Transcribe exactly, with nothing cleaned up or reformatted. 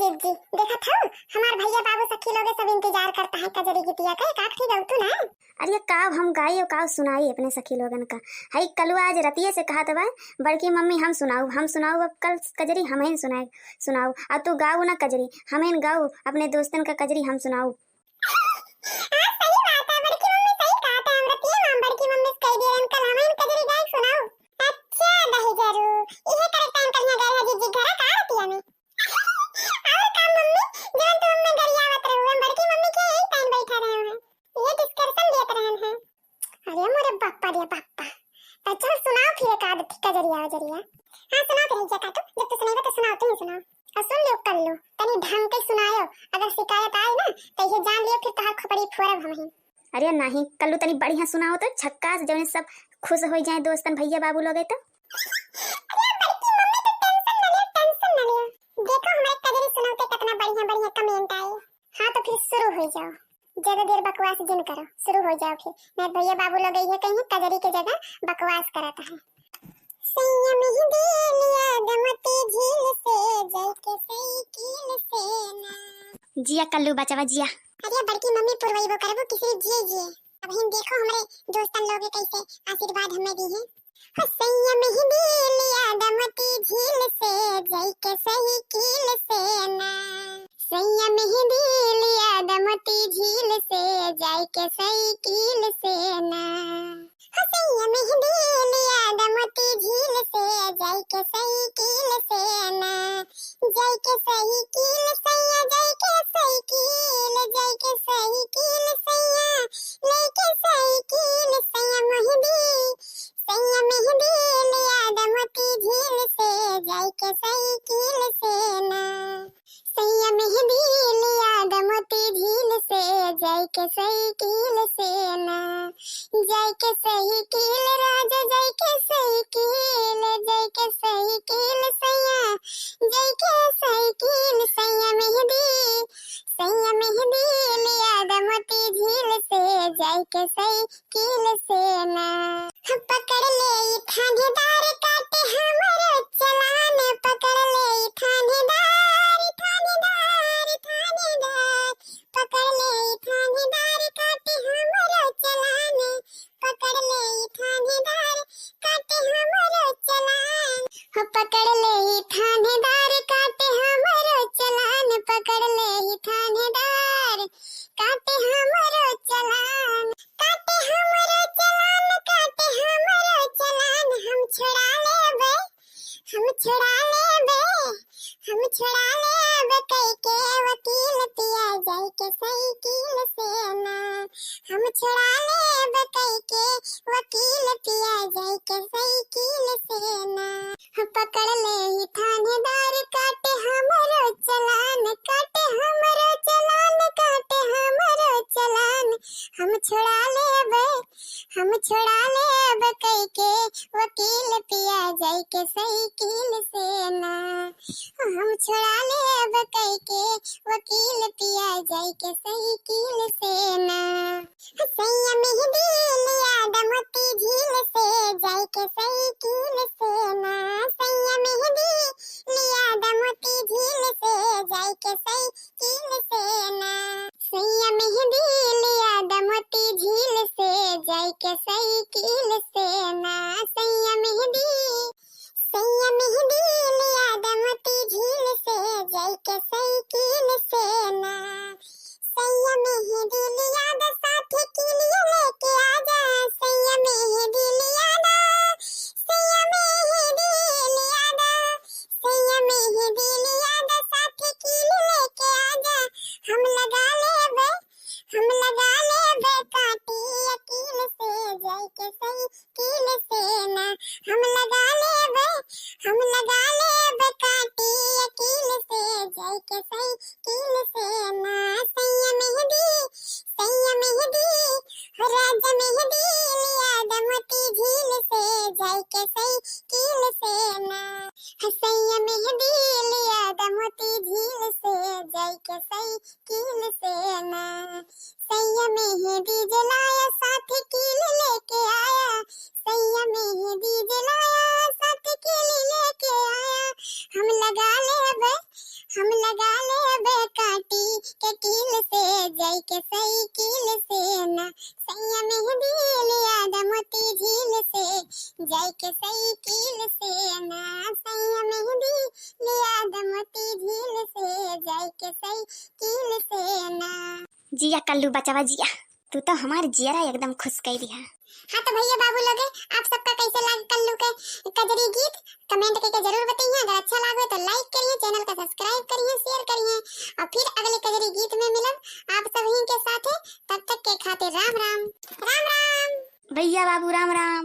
जिज्जी, देखत हऊ, हमार भैया बाबू सखी लोगे सब इंतजार करता है कजरी गीतिया का, एक आध ठे गवतू ना। अरे काव हम गाई और काव सुनाई अपने सखी लोगन का। हई कलुआ आज रतिये से कहत बा, बड़की मम्मी हम सुनाऊ, हम सुनाऊ, अब कल कजरी हमहिन सुनाए, सुनाऊ। अब तू गाऊ ना कजरी, हमहिन गाऊ, अपने दोस्तन का कजरी हम सुनाऊ। हाँ, सही बात है, बड़की मम्मी सही कहत है, हम रतिये में बड़की मम्मी से कह दिए, कल हमहिन कजरी गाई सुनाऊ। अच्छा, दही जरू, इहे करे टाइम कल यहाँ गए हैं जिज्जी घरा का रतिया में। और का मम्मी, जवन तू हमें गरियावत रहू, हम बड़की मम्मी के यही टाइम बैठा रहे हैं। ये डिस्कशन देत रहन हैं। अरे मोरे बाप्पा रे बाप्पा। तो चल सुनाओ फिर एक आध ठे कजरिया वजरिया। हाँ सुनाओ फिर, जा काटू, जब तू सुनाएगा तो सुनाओ, तू ही सुनाओ। और सुन लियो कर लो, तनी ढंग के सुनायो, अगर शिकायत आए ना तो ये जान लियो फिर तोहार खोपड़ी फोड़ब हम ही। अरे नहीं, कल्लू तनी बढ़िया सुनाओ तो, झक्कास, जौन सब खुश हो जाए दोस्तन भैया बाबू लोग तो। अरे बड़की मम्मी तो टेंशन न लियो, टेंशन न लियो। देखो हमारे कजरी सुनाओ तो कितना बढ़िया बढ़िया कमेंट आए। हाँ तो फिर शुरू हो जाओ, ज्यादा देर बकवास जिन करो, शुरू हो जाओ फिर। नहीं भैया बाबू लोग ये कहीं कजरी के जगह बकवास करत है। सैया मेहंदी लिया दमती झील से, जाइके साइकिल से ना। जिया कल्लू बचवा जिया। अरे बड़की मम्मी पुरवैबो करबो किसरी जिए जिए। अब हिन देखो हमरे दोस्तन लोग कैसे आशीर्वाद हमें दी है। हो सैया मेहंदी लिया दमती झील से, जाइके साइकिल से ना। सैया मेहंदी लिया दमती झील से, जाइके साइकिल से ना। हो सैया मेहंदी लिया दमती झील से, जाइके साइकिल से ना। जाइके साइकिल सैया, जाइके साइकिल, जाइके साइकिल सैया, लेके साइकिल सैया मेहंदी, सैया मेहंदी लिया दमती झील से, जाइके साइकिल से ना। सैया मेहंदी लिया दमती झील से, जाइके साइकिल से ना। जाइके साइकिल राजा, जाइके साइकिल, जाइके साइकिल सैया, जाइके साइकिल सैया मेहंदी, सैया मेहंदी लिया दमती झील से, जाइके साइकिल से ना। पकड़ ले ई थानेदार काटे हमरो चलान, पकड़ ले ई थानेदार, थानेदार, थानेदार। पकड़ ले ई थानेदार काटे हमरो चलान, पकड़ ले ई थानेदार काटे हमरो चलान। हो पकड़ ले ई थानेदार काटे हमरो चलान, पकड़ ले ई थानेदार काटे हमरो चलान, काटे हमरो चलान, काटे हमरो चलान। हम छुड़ा लेबे, हम छुड़ा लेबे, हम छुड़ा लेबे कइके वकील पिया जाइके साइकिल से ना। हम छुड़ा लेबे कइके वकील पिया जाइके साइकिल से ना। पकड़ ले ई थानेदार काटे हमरो चलान, काटे हमरो चलान, काटे हमरो चलान। हम छुड़ा लेबे, हम छुड़ा लेब कइके वकील पिया जाइके साइकिल से ना। हम छुड़ा लेब कइके वकील पिया जाइके साइकिल से ना। सैया मेहंदी लिया दमती झील से, जाइके साइकिल से ना। सैया मेहंदी लिया दमती झील से, जाइके साइकिल से ना। सैया मेहंदी लिया दमती झील से, जाइके साइकिल से ना। सैया मेहंदी, सैया मेहंदी लिया दमती झील से, जाइके साइकिल से ना। सैया मेहंदी लिया द साथ किलिया लेके आजा। सैया मेहंदी लिया द, सैया मेहंदी लिया द, सैया मेहंदी लिया द साथ किलिया लेके आजा। हम लगा लेबे, हम लगा लेबे काटी अकील से, जाइके साइकिल से ना। हम लगा लेबे, हम लगा लेबे काटी अकील से, जाइके साइकिल से ना। सैया मेहंदी, सैया मेहंदी, हो राजा मेहंदी लिया दमती झील से, जाइके साइकिल से ना। सैया मेहंदी लिया दमती झील से, जाइके साइकिल से ना। सैया मेहंदी जलाया साथ कील लेके आया, सैया मेहंदी जलाया साथ कील लेके आया। हम लगा लेबे, हम लगा लेबे काटी के कील से, जाई के साइकिल से ना, सैया मेहंदी लिया द मोती झील से, जाई के साइकिल से ना, सैया मेहंदी लिया द मोती झील से, जाई के साइकिल से ना। जिया कल्लू बचवा जिया, तू तो हमार जियरा एकदम खुश कई दिहा। हाँ तो भैया बाबू लोगे, आप सबका कैसे लाग कल्लू के कजरी गीत, comment करके जरूर बताइए। अगर अच्छा लागे तो like करिए, channel का subscribe करिए, share करिए और फिर अगले कजरी गीत में मिलब आप सभी के साथे। तब तक के खातिर राम राम। राम राम। भैया बाबू राम राम।